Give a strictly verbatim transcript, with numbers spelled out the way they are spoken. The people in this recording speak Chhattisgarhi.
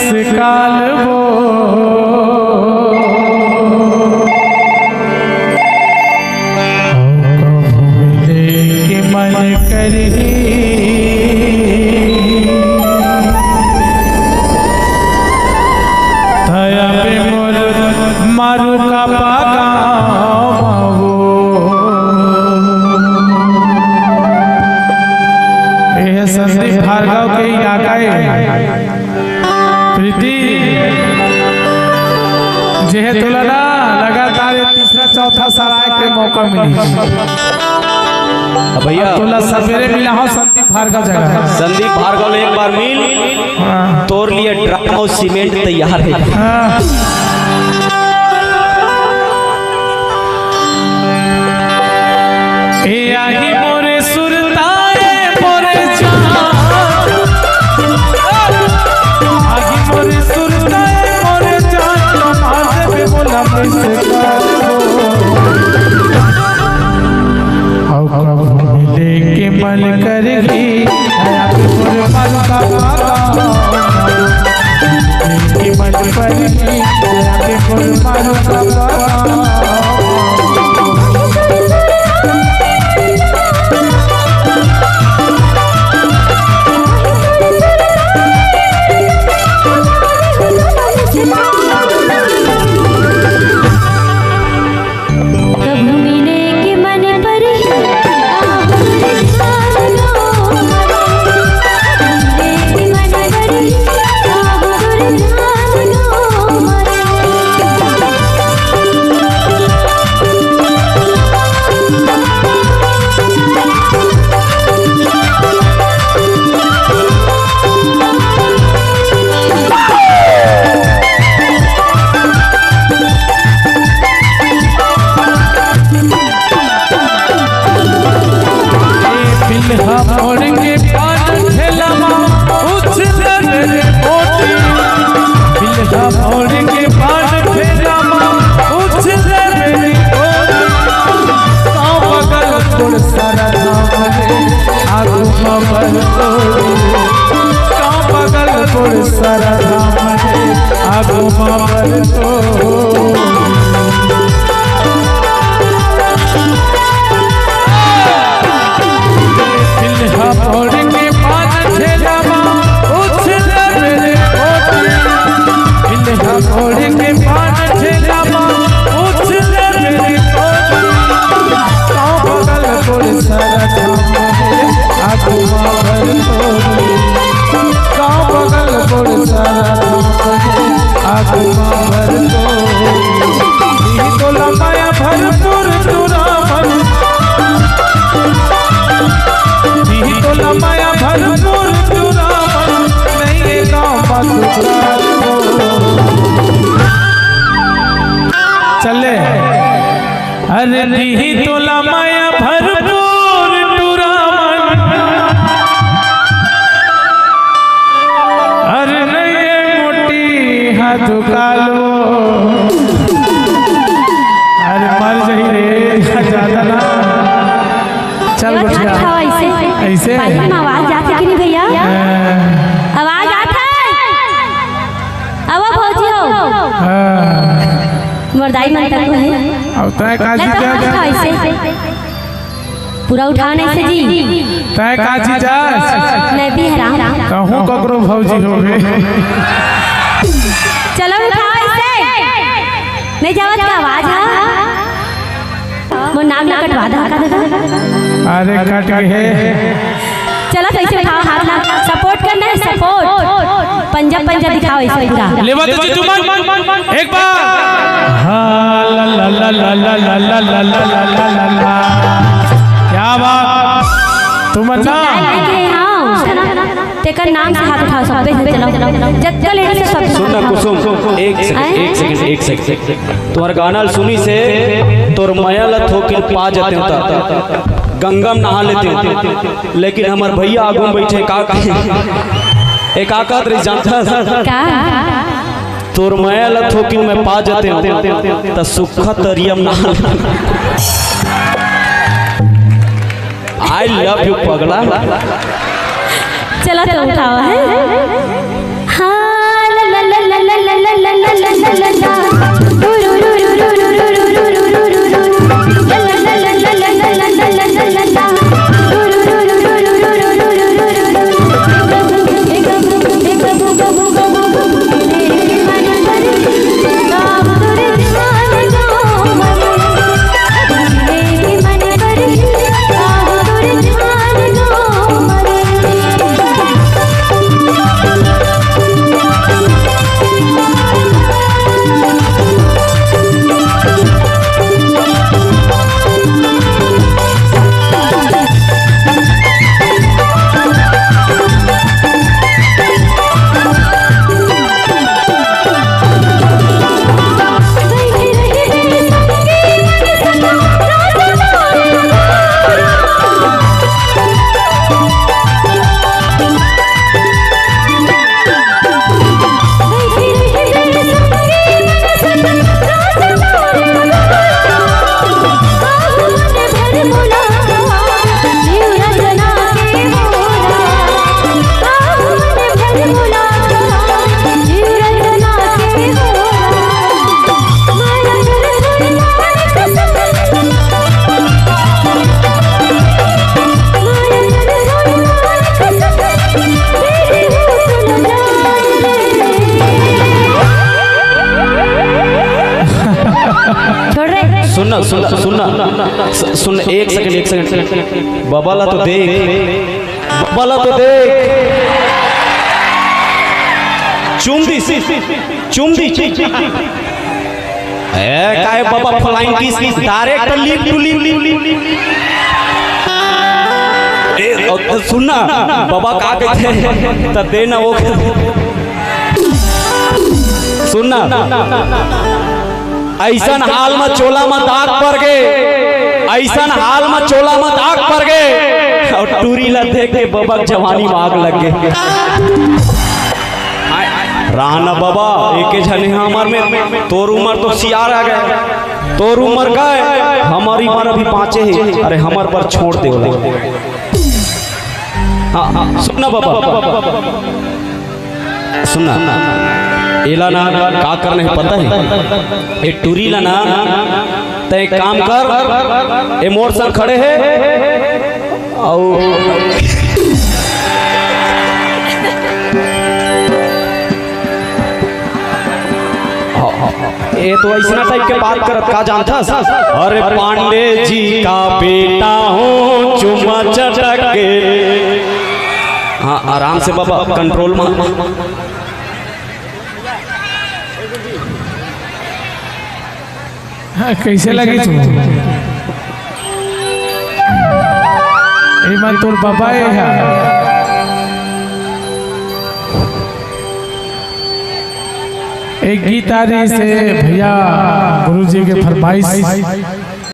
से काल वो, अउ कभू मिले के मन करही, त अबे मोर मारू का पागाव वो। ये संदीप भार्गव के इलाका है। प्रीति, जेहे तोला ना लगातार ये तीसरा चौथा साल आए के मौका मिली। अब भैया, तोला सवेरे मिला हो संदीप भार्गव जगह। संदीप भार्गव ले एक बार मिल, हाँ। तोर लिए ड्रम अउ सीमेंट तैयार है। हाँ। ए आही मोरे सुरता ए मोरे जान, आही मोरे सुरता ए मोरे जान, कमा देबे मोला पैसे काल वो। अउ कभू मिले के मन करही, आही मोरे मन का पागाव। के मन करही, आही मोरे मन का पागाव। कभू मिले के मन परही, आहो रे जान लो। मिले के मन परही, आहो रे जान लो। बिल्हा मोड़ के पान ठेला मा उछले मेरी मोटी। बिल्हा मोड़ के पान ठेला मा उछले मेरी मोटी। गाँव बगल कोड़ सारा धाम रे, आगू मा भर तोरी। गाँव बगल कोड़ सारा धाम रे, आगू मा भर तोरी। बिल्हा मोड़ के पान ठेला मा उछले मेरे कोटी। बिल्हा मोड़ के पान ठेला मा उछले मेरे कोटी। गाँव बगल कोड़ सारा धाम रे, आगू मा भर तोरी। गाँव बगल कोड़ सारा धाम रे, आगू मा भर तोरी। दिही तोला मया भरपूर टूरा मन। दिही तोला मया भरपूर टूरा मन। नहीं ये गाँव मा दुकान वो। चल ले। अरे दिही तोला मया भरपूर टूरा मन। अरे नहीं ये मोटी हाथ कालो। अरे मर जाही रे, ज्यादा ना। चल ये गुठिया। हाथ उठाओ ऐसे। ऐसे? भाई, हम आवाज जात हे कि नहीं भैया? हाँ। आवाज आत हे? अब भौजी हो। हाँ। मोर दाई मन तक हे। अब तय काजी ले तो जा हाथ जा। उठाओ ऐसे। पूरा उठाओ ना ऐसे जी। तय काजी जा। मैं भी हराम। कहूँ ककरो भौजी हो गए। चलो उठाओ ऐसे। नहीं जावत का आवाज है? मोर नाक ला कटवा दे का दादा। अरे कट गए। चलो तो ऐसे उठाओ हाथ ला, सपोर्ट करना है, सपोर्ट। पंजा पंजा दिखाओ ऐसे पूरा। लेवा तो जीतू मन, एक बार। हाँ, ला, ला, ला। क्या बात। तुम अच्छा। हाँ। तेकर नाम से हाथ उठाओ, सब पे चलो। जतका लेडीज हे, सब पे सुन ना हाथ उठाओ। कुसुम, एक सेकंड, आए? एक सेकंड, एक सेकंड। तुम्हार गाना ल सुनिस हे, तोर मया ल थोकिन पा जातेंव त गंगा म नहा लेतेंव, लेकिन हमर भैया आगू म बइठे का, ए, का कहत रहिस जानथस? का? तोर मया ल थोकिन मैं पा जातेंव त सुक्खा तरिया म नहा लेतेंव। I love you पगला। चला तो उठाओ, हैं? हाँ, ला, सुन ना, सुन ना, सुन ना, सु-, सुन ना, एक सेकंड, एक सेकंड। बाबा ला तो देख, बाबा ला तो देख। चूम दी, चूम दी। ए, काय बाबा flying kiss, direct lip to lip। ए, अ, सुन ना, बाबा का कहते हैं? त दे ना वो। सुन ना, अइसन हाल म चोला म दाग पर गे, अइसन हाल म चोला म दाग पर गे, अउ टूरी ला देख के बबक जवानी म आग लग गे। राना बाबा, एके झने हमर में, तोर उमर तो सियार आ गे, तोर उमर का हे, हमर उमर अभी बाँचे हे। अरे हमर बर छोड़ दे ओला। हाँ, हाँ, सुन ना बाबा। सुन ना, एला ना का करना हे पता हे? ए टूरी ला ना, तैं एक काम कर, ए मोर संग खड़े हे, अउ ए तो अइसना टाइप के बात करत का जानथस? अरे पांडे जी का बेटा हूँ, चुम्मा चटक के। हाँ, आराम से बाबा, कंट्रोल में। हाँ, कइसे लगे तू? एमा तोर बाबा ए हा। एक गीत आ रही से भैया, गुरुजी के फरमाइश।